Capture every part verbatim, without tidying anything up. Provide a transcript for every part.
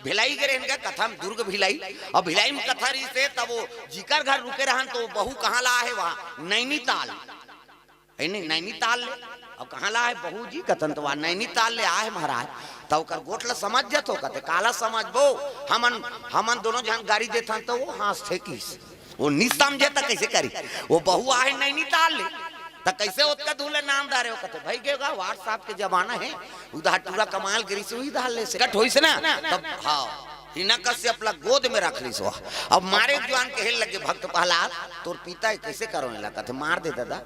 भिलाई गे रहेन का कथा म, दुर्ग भिलाई, अउ भिलाई म कथा रहिसे, तब वो जिकर घर रुके रहन, त वो बहू कहाँ ला आहे, वहाँ नैनीताल। हे नहीं, नैनीताल ले। अउ कहाँ ला आहे बहू जी? कथन त वहाँ नैनीताल ले आहे महाराज। त ओकर गोठ ला समझ जथो? कथे, काला समझबो, हमन, हमन दोनों झन गारी देथन। त वो हाँसथे किस, वो नि समझे त कइसे करी? वो बहू आहे नैनीताल ले, त कइसे ओतका दूर ले नाम डारे हो? कथे, भई गे गा, WhatsApp के जमाना हे, उधार टूरा कमाल गिरिस, उही डार ले से कट होइस ना। तब हाँ, हिरण्यकश्यप ला गोद में रख लिस वो। अब मारे जुआन कहे लगे, भक्त प्रहलाद, तोर पिता हे, कइसे करो एला? कथे, मार दे ददा।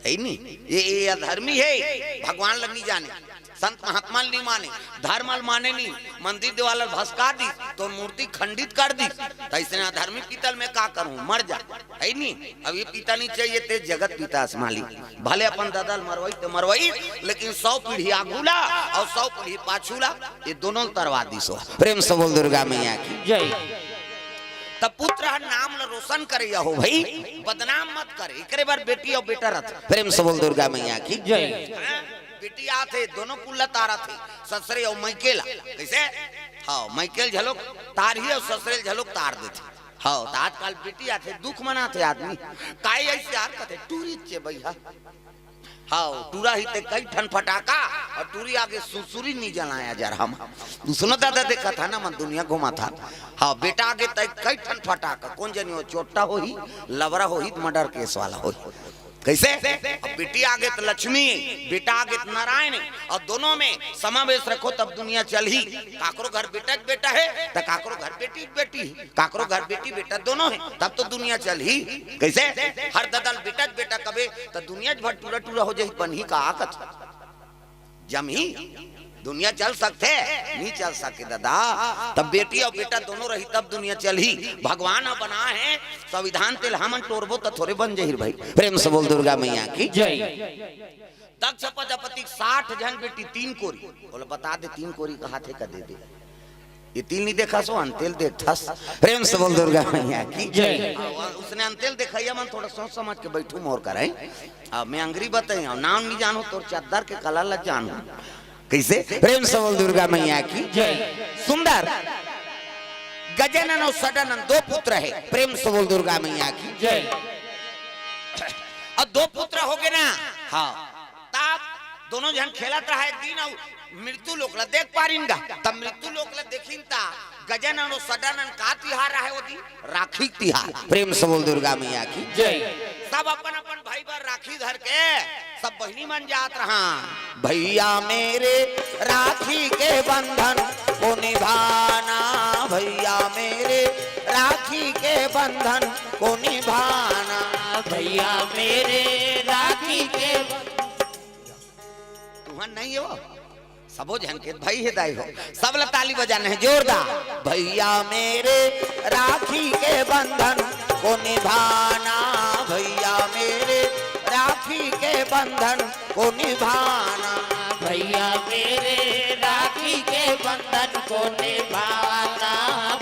हे नी, ये, ये अधर्मी हे, भगवान ला नि जाने, संत महात्मा ला नि माने, धर्म ला माने नी, मंदिर देवाल ला भसका दिस, तोर मूर्ति खंडित कर दिस, त अइसने अधर्मी पिता ल मैं का करूँ, मर जा। हे नी, अब ये पिता नि चाहिए, ते जगत पिता अस मालिक। भले अपन ददा ल मरवइस ते मरवइस, लेकिन सौ पीढ़ी आगू ला अउ सौ पीढ़ी पाछू ला, ये दोनों ल तरवा दिस हो। प्रेम से बोल दुर्गा मैया की। जय। त पुत्र हर नाम ल रोशन करे हो भई, बदनाम मत करे। एकरे बर बेटी अउ बेटा रथ। प्रेम से बोल दुर्गा मैया की। जय। हाँ, बेटी आथे, दोनों कुल ल तारथे, ससुरे अउ मइके ला। कइसे? हाँ, मइके ल झलोक तारही अउ ससुरे ल झलोक तार देथे। हाँ, त आजकल बेटी आथे, दुख मनाथे आदमी। काई अइसे यार? कथे, टूरी चे भइया। हाँ, टूरा ही ते कई ठन फटाका अउ टूरी आगे सुरसुरी नि जलाया जर हम। सुनो दादा, देखा था ना, मन दुनिया घुमा था। हाँ, बेटा आगे ते कई ठन फटाका, कोन जनी हो, चोट्टा होही, लबरा होही, त murder case वाला होही। कइसे? अब बेटी आगे त लक्ष्मी, बेटा आगे त नारायण, अउ दोनों में समावेश रखो तब दुनिया चलही। काकरो घर बेटा के बेटा हे, त काकरो घर बेटी के बेटी हे। काकरो घर बेटी बेटा दोनों हे, तब तो दुनिया चलही। कइसे? हर ददा ल बेटा के बेटा कबे, त दुनिया भर टूरा टूरा हो जाही, बनही का आकत? जमही? दुनिया चल सकथे? नि चल सके ददा। तब बेटी अउ बेटा दोनों रही, तब दुनिया चलही। भगवान ह बनाय हे संविधान, तेला हमन टोरबो त थोरे बन जही भई। प्रेम से बोल दुर्गा मैया की। जय। दक्ष प्रजापति के साठ झन बेटी, तीन कोरी। बोला, बता दे, तीन कोरी कहाथे का दे दे। ये तीन नि देखा सो, अंतेल देखथस। प्रेम से बोल दुर्गा मैया की। जय। हाँ, उसने अंतेल देखइया मन थोड़ा सोच समझ के बैठू मोर करा। अब मैं अंगरी बताई हूँ, नाम नि जानहूँ, तोर चद्दर के कला ला जानहूँ। कइसे? प्रेम से बोल दुर्गा मैया की। जय। सुंदर। गजानन अउ षडानन दो पुत्र हे। प्रेम से बोल दुर्गा मैया की। जय। अउ दो पुत्र होगे ना। हाँ। तब दोनों झन खेलत रहा एक दिन, अउ मृत्यु लोक ला देख पारिन गा। तब मृत्यु लोक ला देखिन त गजानन अउ षडानन का तिहार रहे ओ दिन? राखी तिहार। प्रेम से बोल दुर्गा मैया की। जय। सब अपन अपन भाई बर राखी धर के सब बहिनी मन जात रहा। भैया मेरे राखी के बंधन को निभाना, भैया मेरे राखी के बंधन को निभाना। भैया मेरे राखी के तुहन नहीं हो, सबो झन के भाई हे दाई हो, सब ला ताली बजाना हे जोरदार। भैया मेरे राखी के बंधन को निभाना, भैया मेरे राखी के बंधन को निभाना। भैया मेरे राखी के बंधन को निभाना,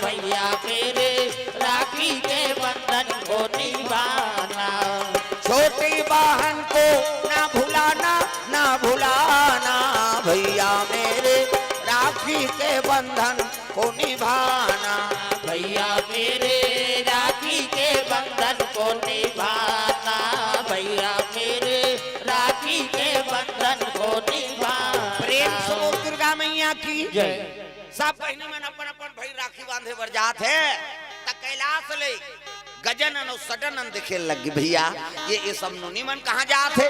भैया मेरे राखी के बंधन को निभाना। छोटी बहन को ना भुलाना, ना भुलाना, भैया मेरे राखी के बंधन को निभाना। भैया मेरे राखी के बंधन को निभाना, भैया मेरे राखी के बंधन को निभाना। प्रेम से बोल दुर्गा मैया की। जय। सब बहिनी मन अपन अपन भाई राखी बांधे बर जात हे, त कैलाश ले गजानन अउ षडानन देखे लग गे, भैया ये, ये सब नोनी मन कहाँ जात हे?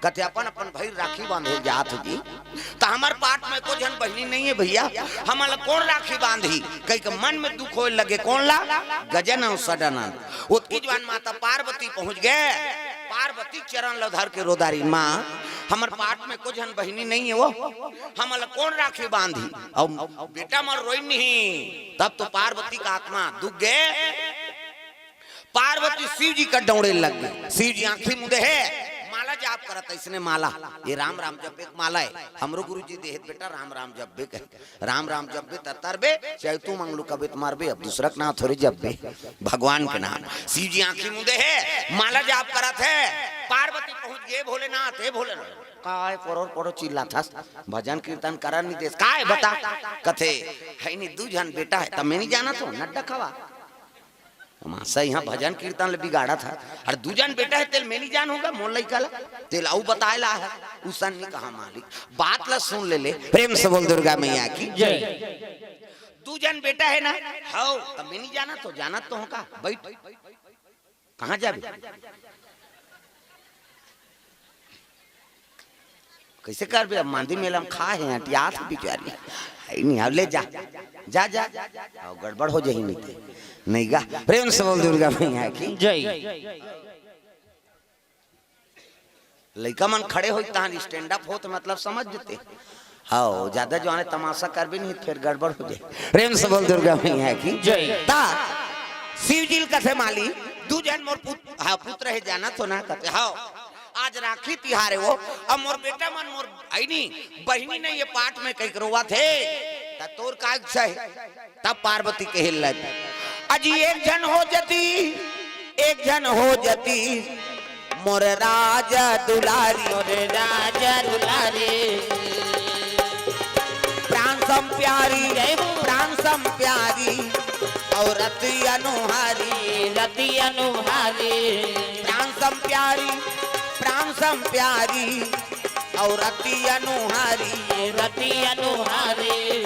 कथे अपन अपन भाई राखी बांधे जात हे जी। त हमर पाट में एको झन बहिनी नहीं हे भैया, हमन ला कोन राखी बांधही? कहि के मन में दुख होए लगे। कोन ला? गजानन अउ षडानन। ओतकी जुआन माता पार्वती पहुंच गे, पार्वती के चरण ला धर के रो डारिन, माँ हमर पाट में एको झन बहिनी नहीं हे वो, हमन ला कोन राखी बांधही? अउ बेटा मन रोइन नहीं। तब तो पार्वती के आत्मा दुख गे। पार्वती शिव जी कर दौड़े लग गे। शिव जी आंखी मुंदे हे, माला जाप करत हे, अइसने माला, ये राम राम जपे के माला हे, हमरो गुरु जी देहे बेटा, राम राम जपबे कहे, राम राम जपबे त तरबे, चाहे तू मंगलू कबे त मरबे, अब दूसरा के नाम थोरे जपबे, भगवान के नाम। शिव जी आंखी मुंदे हे, माला जाप करत हे, पार्वती पहुंच गे, भोलेनाथ, हे भोलेनाथ, काय परोर परोर चिल्लाथस? भजन कीर्तन करन नहीं देस। काय बता? कथे, "है नहीं, दू झन बेटा है, तब मैं नहीं जाना तो नड्डा खवा।" मासा यहाँ भजन कीर्तन ले बिगाड़त हे, अउ दू झन बेटा है, तेल मैं नहीं जान होगा, मोर लइका ला, तेल अउ बताए ला है, उसन नहीं कहा मालिक। बात ला सुन ले ले, प्रेम से बोल दुर्गा मैया की। जय। दू झन बेटा है ना? हव, तब मैं नहीं जाना तो, जाना तो होगा, बैठ। कहाँ जाबे? कैसे करबे? अब मांदी मेला में खा है, अटियात है बिचारी। है नहीं, अब ले जा, जा, जा। अउ गड़बड़ हो जाही नहीं ते। नहीं गा, प्रेम से बोल दुर्गा मैया की। जय। लइका मन खड़े होई तहान stand up होत, मतलब समझ देते। हव, ज्यादा जो आने तमाशा करबे नहीं, फिर गड़बड़ हो जाए। प्रेम से बोल दुर्गा मैया की। जय। ता शिव जी ल कथे माली, दू झन मोर पुत-, हाँ, पुत्र है, जाना तो ना कथे। हव, आज राखी तिहार है वो, अब मोर बेटा मन मोर आईनी बहिनी नहीं ये पाठ में कही रोवत हे, त तोर का इच्छा है? तब पार्वती कहे लग, "अजी एक झन हो जती, एक झन हो जती, मोर राजा दुलारी, मोर राजा दुलारी, प्राण सम प्यारी, जय हो। प्राण सम प्यारी, अउ रति अनुहारी, रति अनुहारी, प्राण सम प्यारी, प्राण सम प्यारी, अउ रति अनुहारी, रति अनुहारी,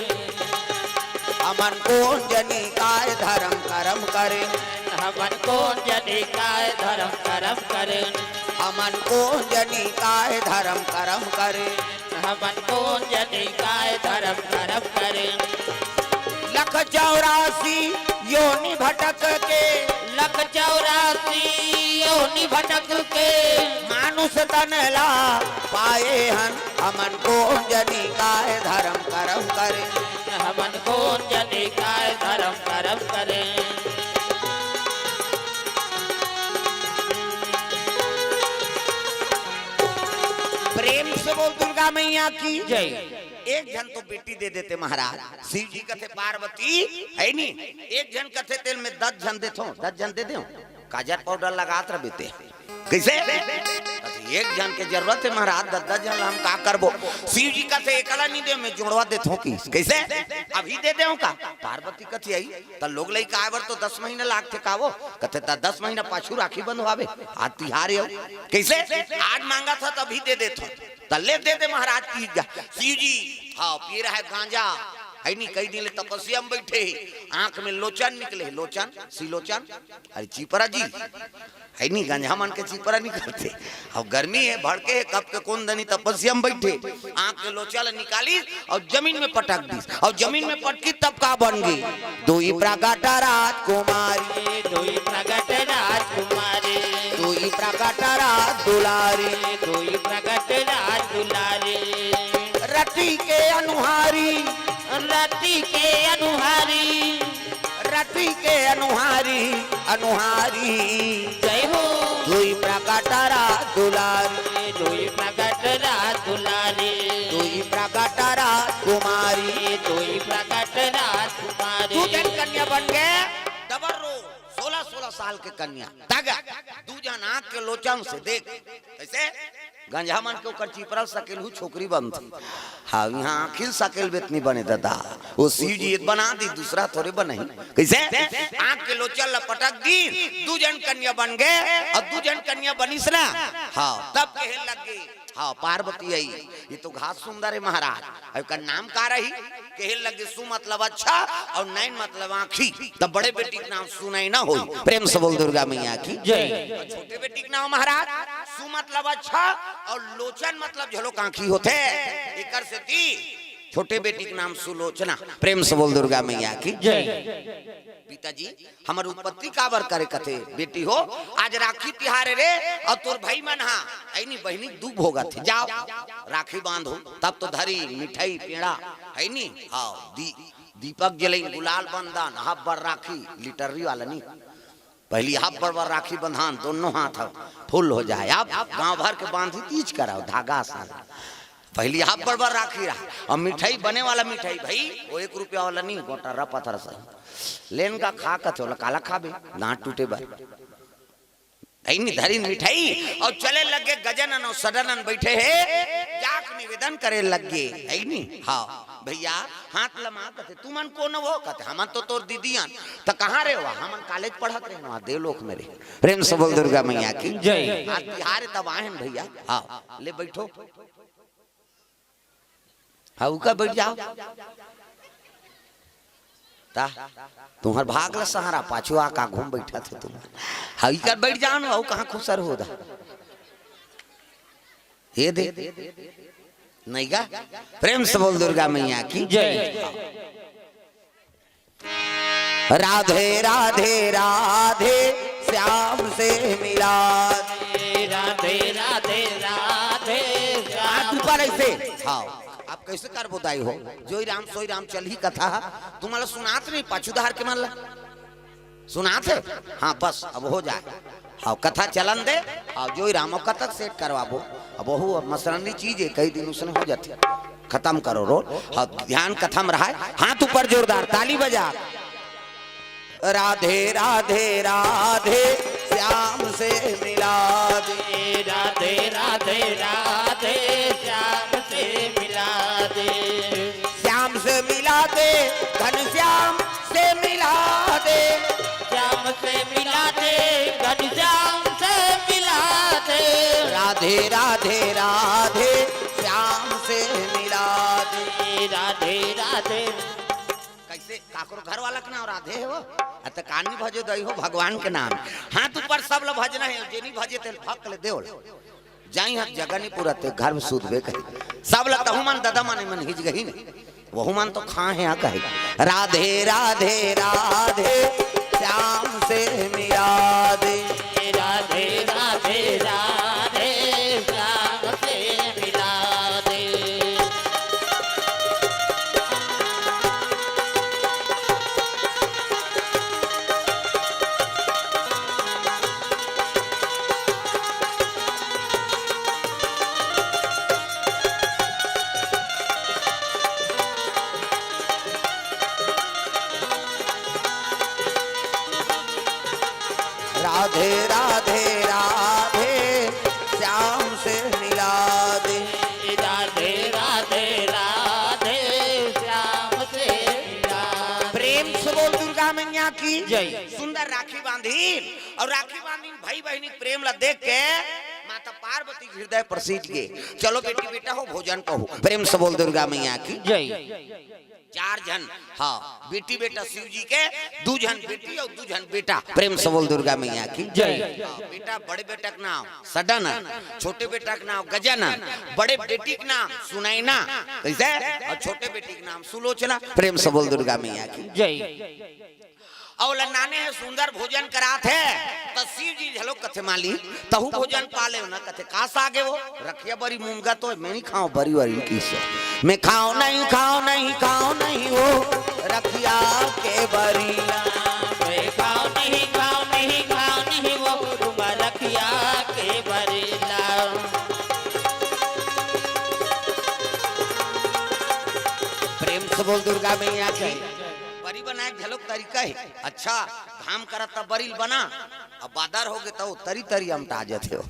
हमन कोन जनी काय धरम करम करेन, हमन कोन जनी काय धरम करम करेन, हमन कोन जनी काय धरम करम करेन, हमन कोन जनी काय धरम करम करेन। लख चौरासी योनि भटक के, लख चौरासी योनि भटक के, मानुष तन ला पाए हन, हमन कोन जनी काय धरम करम करेन, हमन कोन जनी काय धरम करम करेन। प्रेम से बोल दुर्गा मैया की। जय। एक झन तो बेटी दे देते महाराज। शिव जी कथे पार्वती है नी, एक झन कथे तेल में दस झन देथो, दस झन दे देव, काजर पाउडर लगात रह बेटे। कैसे? कथे, "एक झन के जरूरत है महाराज, दस दस झन ला हम का करबो?" शिव जी कथे, "एकला नहीं दे, मैं जोड़वा देथो कि।" कैसे? "अभी दे देव का?" पार्वती कथे, "आई त लोग लइका आए बर तो दस महीना लागथे का वो?" कथे, "त दस महीना पाछू राखी बंधवाबे, आज तिहार है।" कैसे? "आज मांगा था तभी दे देथो।" त ले दे दे महाराज की जा। शिव जी, हाँ, पी रहा है गांजा, है नी, कई दिन ले तपस्या में बैठे हे, आंख में लोचन निकले हे, लोचन, सिलोचन, अरे चिपरा जी, है नी, गंजा मन के चिपरा निकलथे। अब गर्मी है, भड़के है, कब के कोन दनी तपस्या में बैठे, आंख के लोचा ल निकालिस अउ जमीन में पटक दिस, अउ जमीन में पटकी तब का बन गे, दुई प्रगट राजकुमारी, दुई प्रगट राजकुमारी, दुई प्रगट राज दुलारी, दुई प्रगट राज दुलारी, रति के अनुहारी, रति के अनुहारी, रति के अनुहारी, अनुहारी। जय हो। दुई प्रगट राज दुलारी, दुई प्रगट राज दुलारी, दुई प्रगट राजकुमारी, दुई प्रगट राजकुमारी। दू झन कन्या बन गे, डबल रोल, सोलह सोलह साल के कन्या। तगा, दू झन आंख के लोचन से देख, कैसे? गंजा मन के ओकर चिपरा सकेलहू छोकरी बनथे। हाँ, यहाँ आँखी ल सकेलबे त नी बने ददा। वो शिव जी एक बना दी, दूसरा थोड़े बनाही। कैसे? आँख के लोचन ल पटक दी, दू झन कन्या बन गे, अउ दू झन कन्या बनिस ना। हाँ, तब कहे लग गे, हाँ, पार्वती आई, ये तो घास सुंदर है महाराज, अउ एकर नाम का रही? कहे लगे सु मतलब अच्छा अउ नैन मतलब आँखी, त बड़े बेटी के नाम सुनैना होई। प्रेम से बोल दुर्गा मैया की। जय। अउ छोटे बेटी के नाम महाराज सु मतलब अच्छा अउ लोचन मतलब झलोक आँखी होथे, एकर सेती छोटे बेटी के नाम सुलोचना। प्रेम से बोल दुर्गा मैया की। जय। पिताजी, हमर उत्पत्ति काबर करे कथे? बेटी हो, आज राखी तिहार रे, अउ तोर भाई मन हा, ऐनी बहिनी दुख भोगत हे। जाओ, राखी बांधो, तब तो धरी, मिठाई, पेड़ा, है नी? हाँ, दी-, दीपक जलइन, गुलाल बंदन, हब्बड़ राखी, लिटरी वाला नी। पहली हब्बड़ बर राखी बंधान, दोनों हाथ ह फुल हो जाए। अब गांव भर के बांधी तीज कराओ, धागा से। पहली हब्बड़ बर राखी रहा, अउ मिठाई बने वाला मिठाई भाई, वो एक रुपया वाला नी, गोटा रह पत्थर सही। लेन का खा कथे, ओला काला खाबे, दांत टूटे बर। अइनी धरिन मिठाई अउ चले लगे। गजानन अउ सदानंद बइठे हे, जाके निवेदन करे लगे। अइनी, हाँ भइया, हाथ लमा कथे, तुमन कोन हो? कथे, हमन तो तोर दीदी अन। त कहाँ रहे हो? हमन कॉलेज पढ़त रहेन, वहाँ देवलोक में रहे। प्रेम से बोल दुर्गा मैया की जय। आज तिहार हे तब आए हन भइया। हाँ, ले बइठो। हाँ, उका बइठ जाव। त तुम्हर भाग ल सहारा, पाछू आ का घूम बइठत हो तुम। हाँ, इकर बइठ जाव न, अउ कहाँ खुसर हो दा। ये दे। नहीं गा? प्रेम से बोल दुर्गा मैया की जय। राधे राधे राधे, श्याम से मिला दे। राधे राधे राधे, श्याम। हाथ ऊपर अइसे। हाँ, अब कइसे करबो दाई हो? जोई राम सोई राम चलही कथा। तुम्हला सुनात नहीं, पाछू डहर के मन ला सुनात हे? हाँ, बस अब हो जाए। हाँ, कथा चलन दे। हाँ, जोई राम, अब कथा सेट करवाबो। अब वहू अब मसरंडी चीज हे, कई दिन उसने हो जाथे। खतम करो रोल। हाँ, ध्यान कथा म रहय। हाथ ऊपर जोरदार, ताली बजा। राधे राधे राधे, श्याम से मिला दे। राधे राधे राधे, श्याम से मिला दे। श्याम से मिला दे, घनश्याम से मिला दे। श्याम से मिला दे, घनश्याम से मिला दे। राधे राधे राधे, श्याम से मिला दे। राधे राधे। कइसे काकरो घर वाला के नाम राधे हे वो? अ त कानी भजो दई हो भगवान के नाम। हाथ ऊपर, सब ल भजना हे, जे नहीं भजे तेल फक ले देवल। जाई हाथ जगह नहीं पूरा ते घर में सूतबे कही। सब ल तहु मन ददा मन मन हिज गही न। वहू मन तो खा हे आ कही। राधे राधे राधे, श्याम से मिला दे। राधे राधे राधे, श्याम से मिला दे। राधे राधे राधे, श्याम से मिला दे। राधे राधे राधे, श्याम से मिला दे। प्रेम से बोल दुर्गा मैया की जय। सुंदर राखी बांधी अउ राखी बांधी भाई बहिनी के प्रेम ला देख के माता पार्वती के हृदय प्रसीज गे। चलो बेटी बेटा हो भोजन कहो। प्रेम से बोल दुर्गा मैया की जय। चार झन, हाँ, बेटी बेटा शिव जी के, दू झन बेटी अउ दू झन बेटा। प्रेम से बोल दुर्गा मैया की जय। हाँ, बेटा, बड़े बेटा के नाम सदानंद, छोटे बेटा के नाम गजानन, बड़े बेटी के नाम सुनैना, कइसे? अउ छोटे बेटी के नाम सुलोचना। प्रेम से बोल दुर्गा मैया की जय। अउ ल नाने हे सुंदर भोजन करात हे, त शिव जी घलो कथे माली, तहू भोजन पा ले न, कथे का साग हे वो? रखिया बरी मूंगा तो मैं नहीं खाओ, बरी वरी की सो। मैं खाओ नहीं, खाओ नहीं, खाओ नहीं वो रखिया के बरी। मैं खाओ नहीं, खाओ नहीं, खाओ नहीं वो तुम रखिया के बरी ला। प्रेम से बोल दुर्गा मैया की। बरी बनाए घलो तरीका हे। अच्छा, घाम करत त बरी ल बना, अब बादर हो गे त वो तरी तरी अमटा जथे हो।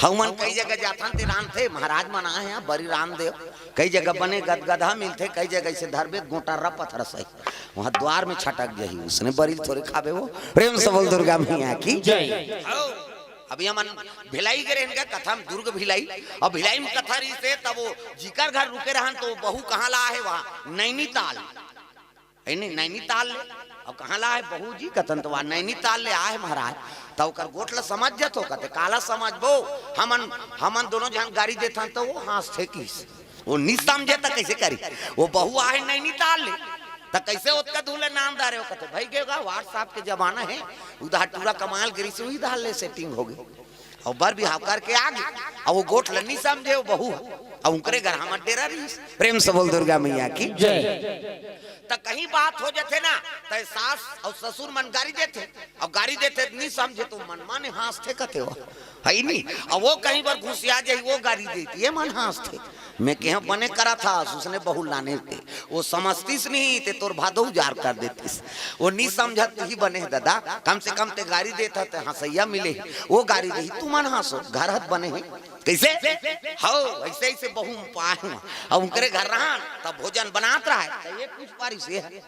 हमन कई जगह जाथन ते रांधथे, महाराज मन आए हैं, बरी रांध देव। कई जगह बने गदगदा मिलथे, कई जगह अइसे धरबे गोटा रपत रसई, वहाँ द्वार में छटक जही, उसने बरी ल थोरे खाबे वो। प्रेम से बोल दुर्गा मैया की जय। हौ, अभी हमन भिलाई गे रहेन का कथा म, दुर्ग भिलाई, अउ भिलाई म कथा रहिसे तब वो जिकर घर रुके रहन त वो बहू कहाँ ला आहे, वहाँ नैनीताल। ए नहीं, नैनीताल ले। अब कहाँ ला आहे बहू जी? कथन त वा नैनीताल ले आहे महाराज। त ओकर गोठ ल समझ जथो, कथे काला समझबो, हमन, हमन दोनों झन गारी देथन त वो हाँसथे किस। वो नी समझे त कइसे करी? वो बहू आहे नैनीताल ले, त कइसे ओतका दूर ले नाम डारे हो? कथे भई गे गा, WhatsApp के जमाना हे, उधार टूरा कमाल गिरी से उही धार ले सेटिंग हो गे। अउ बर बिहाव करके आ गे, अउ वो गोठ ल नी समझे, वो बहू ह, अउ उनकरे घर हमर डेरा रहिस। प्रेम से बोल दुर्गा मैया की जय। त कहीं बात हो जथे ना, त सास अउ ससुर मन गारी देथे, अउ गारी देथे त नी समझे त मन माने हाँसथे कथे हो, हइ नी? अउ वो कहीं बर घुसिया जाही, वो गारी देती है, मन हाँसथे। मैं कहे बने करत हस, उसने बहू लाने ते। वो समझतिस नहीं ते तोर भादो उजार कर देतिस। वो नहीं समझत ही बने हे ददा, कम से कम ते गारी देत हस ते हंसैया मिले। वो गारी देही, तुमन हंसो, घर हत बने हे। कैसे? हौ, ऐसे ऐसे बहू पाए हूँ। अब उनकरे घर रहन, तब भोजन बनात रहे, तो ये कुछ पारी से है।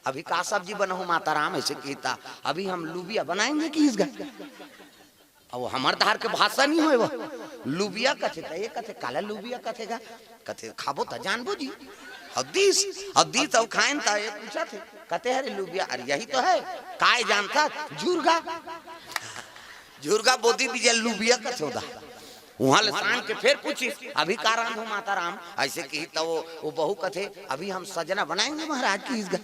अभी का सब्जी बनाहूँ माता राम, ऐसे कहता, अभी हम लुबिया बनाएंगे कि इस घर। अब हमर धार के भाषा नहीं होय वो। लुबिया कथे, त ये कथे, "काला लुबिया कथे गा?" कथे, "खाबो त जानबो जी।" अब दीस, अब दीस, अब खाएन त ये पूछा थे, कथे, "अरे लुबिया, अरे यही तो है।" काय जानता? झुरगा। झुरगा बोदी बीजा लुबिया कथे ओदा। उहाँ ले सांझ के फेर पूछिस, "अभी का रांधो माता राम?" ऐसे कही त वो, वो बहू कथे, "अभी हम सजना बनाएंगे महाराज की इस घर।"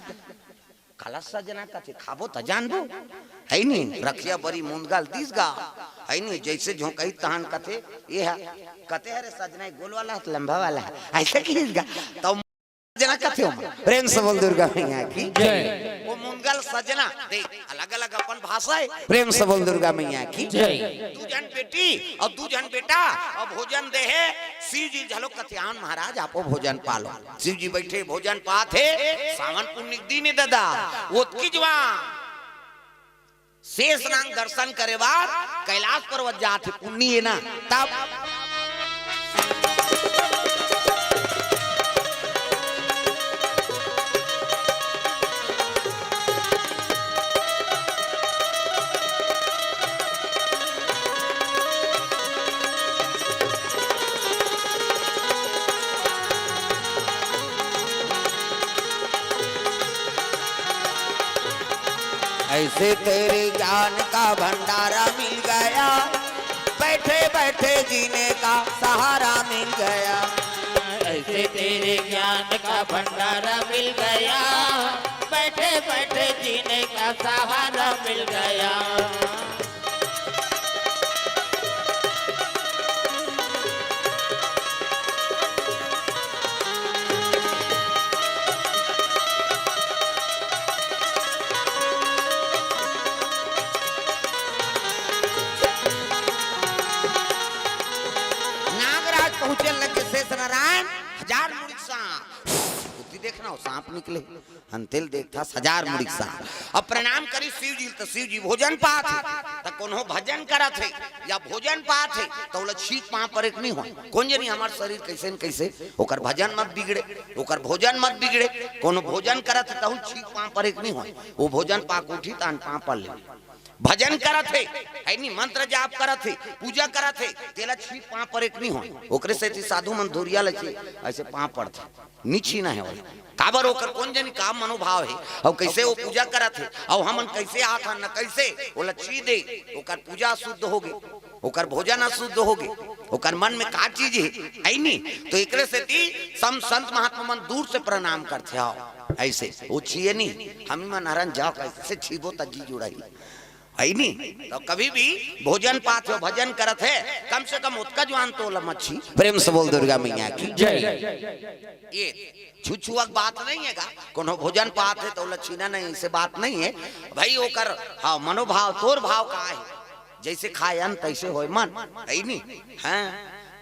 काला सजना कथे, "खाबो त जानबो।" है नी, रखिया बरी मुंदगा ल दीस गा। है नी, जैसे झोंकही तहन कथे, "ये है।" कथे, "अरे सजना, ये गोल वाला है, लंबा वाला है।" ऐसे कहिस गा। तो सजना कथे ओमा। प्रेम से बोल दुर्गा मैया की। जय। वो मुंदगा ल सजना, देख, अलग-अलग अपन भाषा है। प्रेम से बोल दुर्गा मैया की। जय। दू झन बेटी अउ दू झन बेटा अउ भोजन दे हे। शिव जी घलो कथे, "आन महाराज, आपो भोजन पालो।" शिव जी बैठे भोजन पात हे, सावन पुन्नी के दिन हे ददा, ओतकी जुवार शेष नांग दर्शन करे बर कैलाश पर्वत जात हे, पुन्नी हे ना, तब ऐसे तेरे ज्ञान का भंडारा मिल गया, बैठे बैठे जीने का सहारा मिल गया। ऐसे तेरे ज्ञान का भंडारा मिल गया, बैठे बैठे जीने का सहारा मिल गया। नागराज पहुंचे लगे शेष नारायण, हजार मुड़ी सांप। बुद्धि देखना हो, सांप निकले। अंतेल देखथस हजार मुड़ी के साथ। अब प्रणाम करी शिव जी ल, त शिव जी भोजन पात हे। त कोनो भजन करत हे या भोजन पात हे, त ओला छींक पांव परे के नहीं होय। कोन जनी हमर शरीर कैसे न कैसे, ओकर भजन मत बिगड़े, ओकर भोजन मत बिगड़े। कोनो भोजन करत हे, तहू छींक पांव परे के नहीं होय। वो भोजन पाक उठी, तहन पांव पर ले। भजन करत हे, है नी, मंत्र जाप करत हे, पूजा करत हे, तेला छींक पांव परे के नहीं होय। ओकरे सेती साधु मन धुरिया ल छींक, ऐसे पांव पड़थे। नी छीना हे ओला। काबर ओकर कोन जनी का मनोभाव हे, अउ कैसे वो पूजा करत हे, अउ हमन कैसे आत हन न कैसे, ओला ची दे, ओकर पूजा अशुद्ध होगे, ओकर भोजन अशुद्ध होगे, ओकर मन में का चीज हे, है नी? तो एकरे सेती सम संत महात्मा मन दूर से प्रणाम करथे, आओ, ऐसे, वो छिए नी, हमी मन हरन जाओ, कैसे छीबो त जी जुड़ाही। है नी? तो कभी भी भोजन पात हो, भजन करत हे, कम से कम ओतका जुवार तो ओला मत छी। प्रेम से बोल दुर्गा मैया की। जय। ये छुछुआ के बात नहीं हे का? कोनो भोजन पात हे तो ओला छीना नहीं, ऐसे बात नहीं हे भाई। ओकर, हाँ, मनोभाव, तोर भाव का हे? जैसे खाय अन्न तैसे होय मन, है नी? हाँ,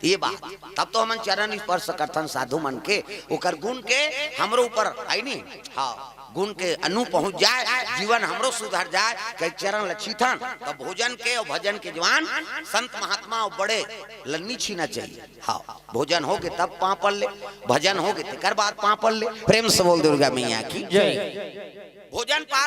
ये बात। तब तो हमन चरण स्पर्श करथन साधु मन के, ओकर गुण के हमरो ऊपर, है नी? हाँ। गुण के अनु पहुँच जाय, जीवन हमरो सुधर जाय, कहि चरण ल छीथन, त भोजन के अउ भजन के जुवार संत महात्मा अउ बड़े ल नी छीना चाहिए। हाँ, भोजन होगे तब पांव पर ले, भजन होगे तेकर बाद पांव पर ले। प्रेम से बोल दुर्गा मैया की। जय। भोजन पात